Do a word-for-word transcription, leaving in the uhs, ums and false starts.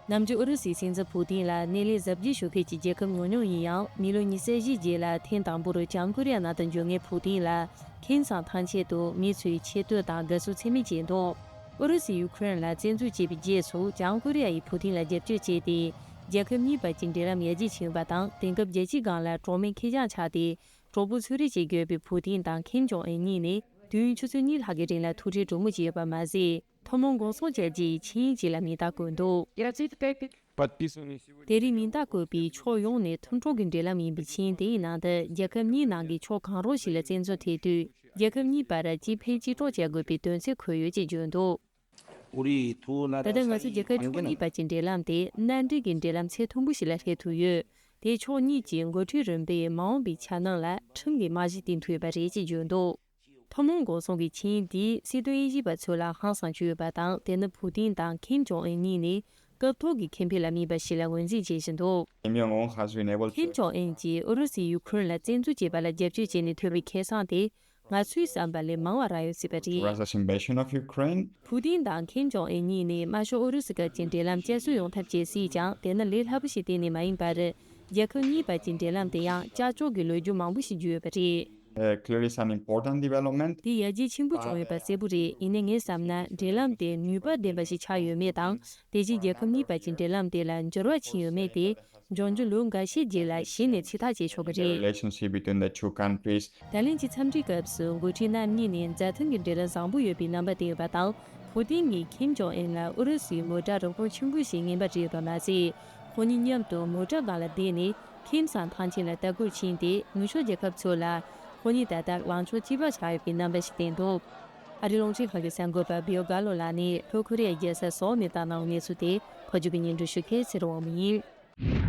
ནམ་རྒྱུན་ཨུ་རུ་སུའི་སྲིད་འཛིན་ཕུ་ཏིན་ལ་སྣེ་ལེན་གཟབ་རྒྱས་ཞུ་མཁན་གྱི་རྒྱལ་ཁབ་ཉུང་ཉུང་ཡིན་ཡང་། མི་ལོ་ཉི་ཤུ་རྩ་བཞི་རྗེས་ལ་ཐེངས་དང་པོ་རུ་བྱང་ཀོ་རི་ཡ་ནང་དུ་འབྱོར་མཁན་ཕུ་ཏིན་ལ་ཁྱིམ་ཚང་ཐམས་ཅད་དུ་མི་ཚོས་ཆེ་བསྟོད་དང་དགའ་བསུ་ཚད་མེད་བྱས་འདུག་ཨུ་རུ་སུས་ཡུ་ཁུ་རེན་ལ་བཙན་འཛུལ་བྱས་པའི་རྗེས་སུ། བྱང་ཀོ་རི་ཡ་ཡིས་ཕུ་ཏིན་ལ་རྒྱབ་སྐྱོར་བྱས་ཏེ། རྒྱལ་ཁབ་གཉིས་བར་གྱི་འབྲེལ་ལམ་ཡར་རྒྱས་ཕྱིན་ཡོད་པ་དང་། དེང་སྐབས་རྒྱལ་སྤྱིའི་སྒང་ལ་གྲོགས་མེད་ཁེར་རྐྱང་ཆགས་ཏེ། གྲོགས་པོ་ཚུར་རེས་བྱེད་དགོས་པའི་ཕུ་ཏིན་དང་ཁིམ་ཇོང་ཨན་གཉིས་ནི་དུས་ཡུན་ཆུ་ཚོད་གཉིས་ལྷག་གི་རིང་ལ་ཐུག་འཕྲད་གྲོས་མོལ་བྱས་ཡོད་པ་མ་ཟད། ཐུན་མོང་འགོག་སྲུང་བྱ་རྒྱུའི་ཆིངས་ཡིག་ཅིག་ལ་མིང་རྟགས་བཀོད་འདུག But this one is དེ་རིང་མིང་རྟགས་བཀོད་པའི་ཕྱོགས་ཡོངས་ནས་མཐུན་གྲོགས་ཀྱི་འབྲེལ་ལམ་ཡིན་པའི་ཆིངས་དེའི་ནང་དུ། རྒྱལ་ཁབ་གཉིས་ནང་གི་ཕྱོགས་གང་རུང་ཞིག་ལ་བཙན་འཛུལ་ཐེབས་དུས། རྒྱལ་ཁབ་གཉིས་བར་གཅིག་ཕན་གཅིག་གྲོགས་བྱ་དགོས་པའི་དོན་ཚན་འཁོད་ཡོད་ཅེས་བརྗོད་འདུག་ད་ལྟ་ང་ཚོ་རྒྱལ་ཁབ་ཕྱོགས་གཉིས་བར་གྱི་འབྲེལ་ལམ་དེ་མནའ་འབྲེལ་གྱི་འབྲེལ་ལམ་ཚད་མཐོན་པོ་ཞིག་ལ་སླེབས་ཐུབ་ཡོད། དེས་ཕྱོགས་གཉིས་ཀྱི་འགོ་ཁྲིད་རིམ་པའི་མ་འོངས་པའི་འཆར་སྣང་ལ་ཁྲིམས་ཀྱི་རྨང་གཞི་བཏིང་ཐུབ་ཡོད་པ་རེད་ཅེས་བརྗོད་འདུག་ཐུན་མོང་འགོག་སྲུང་གི་ཆིངས་ཡིག་འདིས་སྲིད་དོན་དབྱེ་ཞིབ་པ་ཚོ་ལ་ཧང་སངས་བྱུང་ཡོད་པ་དང་། དེ་ནི་ཕུ་ཏིན་དང་ཁིམ་ཇོང་ཨན་གཉིས་ནི་སྐབས་ཐོག་གི་ཁེ་ཕན་ལ་དམིགས་པ་ཞིག་ལ་ངོས་འཛིན་བྱེད་བཞིན་འདུག Kim Jong Un has been able to ཁིམ་ཇོང་ཨན་གྱིས་ཨུ་རུ་སུས་ཡུ་ཁུ་རེན་ལ་བཙན་འཛུལ་བྱས་པ་ལ་རྒྱབ་སྐྱོར་བྱས་ནས་ཐོབ་པའི་ཁེ་བཟང་དེ། ང་ཚོའི་བསམ་པ་ལས་མང་བ་རག་ཡོད་སྲིད་པ་རེད། Russia's invasion of Ukraine. ཕུ་ཏིན་དང་ཁིམ་ཇོང་ཨན་གཉིས་ནི་དམར་ཤོག་ཨུ་རུ་སུ་སྐབས་ཀྱི་འབྲེལ་ལམ་བསྐྱར་གསོ་ཡོང་ཐབས་བྱེད་སྲིད་ཀྱང་། དེ་ནི་ལས་སླ་པོ་ཞིག་གཏན་ནས་མ་ཡིན་པར། རྒྱལ་ཁབ་གཉིས་བར་གྱི་འབྲེལ་ལམ་དེ་ཡང་ཀྱག་ཀྱོག་གི་ལོ་རྒྱུས་མང་པོ་ཞིག་བརྒྱུད་ཡོད་པ་རེད། Uh, clearly, it's an important development. དེ་ཡར་རྒྱས་ཆེན་པོ་བྱུང་ཡོད་པ་གསལ་པོ་རེད། ཡིན་ནའི་ངའི་བསམ་ན། འབྲེལ་ལམ་དེ་ནུས་པ་ལྡན་པ་ཞིག་ཆགས་ཡོད་མེད་དང་། དེ་བཞིན་རྒྱལ་ཁབ་གཉིས་བར་གྱི་འབྲེལ་ལམ་དེ་ལ་འགྱུར་བ་ཕྱིན་ཡོད་མེད་དེ། འབྱུང་འགྱུར་ལོ་འགའ་ཤས་རྗེས་ལ་གཞི་ནས་ཚིག་ཐག་བཅད་ཆོག་གི་The རེད། Relationship between the two countries. ད་ལན་གྱི་འཚམས་འདྲིའི་སྐབས་སུ་འགོ་ཁྲིད་རྣམ་གཉིས་ནས་མཛའ་མཐུན་གྱི་འབྲེལ་ལམ་བཟང་པོ་ཡོད་པའི་རྣམ་པ་བསྟན་ཡོད་པ་དང་། ཕུ་ཏིན་གྱིས་ཁིམ་ཇོང་ཨན་ལ་ཨུ་རུ་སུའི་མོ་ཊ་རིན་གོང་ཆེན་པོ་ཞིག་རྔན་པ་སྤྲད་ཡོད་པ་མ་ཟད། ཁོ་གཉིས་མཉམ་དུ་མོ་ཊ་སྒང་ལ་བསྡད་ནས་ཁྱིམ་ཚང་ཐང་ཆེན་ལ་ལྟ་སྐོར་ཕྱིན་ཏེ། ནུབ་ཕྱོགས་རྒྱལ་ཁབ་ཚོ་ལ་ཁོ་གཉིས་ད་ལྟ་ལངས་ཕྱོགས་གཅིག་པ་ཆགས་ཡོད་པའི་རྣམ་པ་ཞིག་བསྟན་འདུག་ཨ་རིའི་རླུང་འཕྲིན་ཁང་གི་གསར་འགོད་པ་བྷིལ་གྷ་ལོ་ལགས་ནས་ལྷོ་ཁོ་རེ་ཡའི་རྒྱལ་ས་སོལ་ནས་བཏང་གནང་བའི་གནས་ཚུལ་དེ་ཕབ་སྒྱུར་གྱིས་སྙན་སྒྲོན་ཞུ་མཁན་ཚེ་རིང་དབང་མོ་ཡིན།